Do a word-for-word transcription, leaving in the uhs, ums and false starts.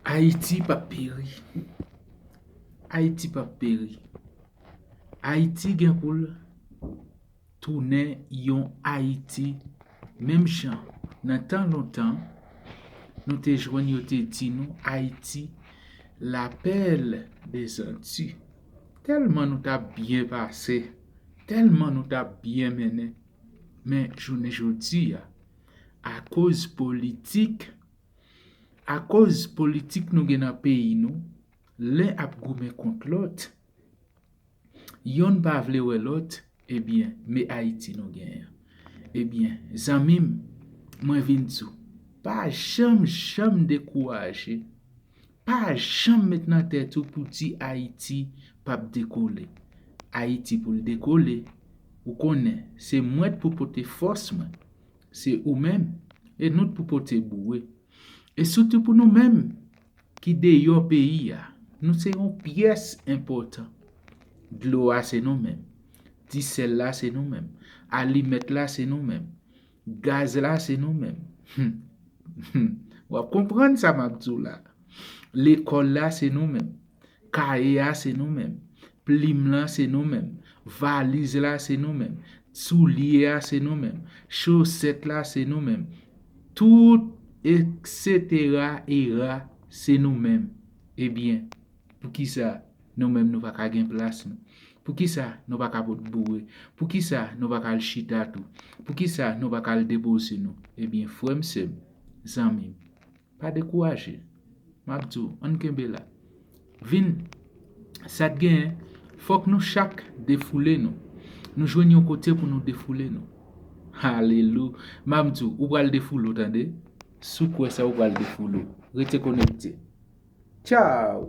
Ayiti p ap peri. Ayiti p ap peri. Ayiti gen pou l tounen yon Ayiti menm jan nan tan lontan nou te jwenn yo te di nou Ayiti, la perle des Antilles. Tèlman nou t ap byen pase, tèlman nou t ap byen mennen. Men jounen jodi a, akoz politik, akoz politik nou gen nan peyi nou, len ap goumen kont lòt, yonn pa vle wè lòt, ebyen, men Ayiti nou genyen. Ebyen, zanmi m, mwen vin di w, pa janm, janm dekouraje. Pa janm met nan tèt ou pou di Ayiti p ap dekole. Ayiti pou l dekole, ou konnen, se mwen k pou pote fòs mwen. Se ou menm, e nou t pou pote boure. E sitou pou nou menm ki deyò peyi a, nou se yon pyès enpòtan. Dlo a se nou menm. Disèl la se nou menm. Alimèt la se nou menm. Gaz la se nou menm. Hmm. Hmm. W ap konprann sa m ap di w la. Lekòl la se nou menm. Kaye a se nou menm. Plim lan se nou menm. Valiz la se nou menm. Soulye a se nou menm. Chosèt la se nou menm. Tout, etsetera, era, se nou menm. Ebyen, poukisa nou menm nou pa ka gen plas nou? Poukisa nou pa ka pot boure? Poukisa nou pa ka al chita tou? Poukisa nou pa ka al depoze nou? Ebyen, frè m, sè m, zanmi m, pa dekouraje. M ap di w, ann kenbe la. Vin, sa t genyen, fòk nou chak defoule nou. Nou jwenn yon kote pou nou defoule nou. Alelou. M ap di w, ou pral defoule w, tande. Si w kwè sa, ou pral defoule w. Rete konekte. Tchaw!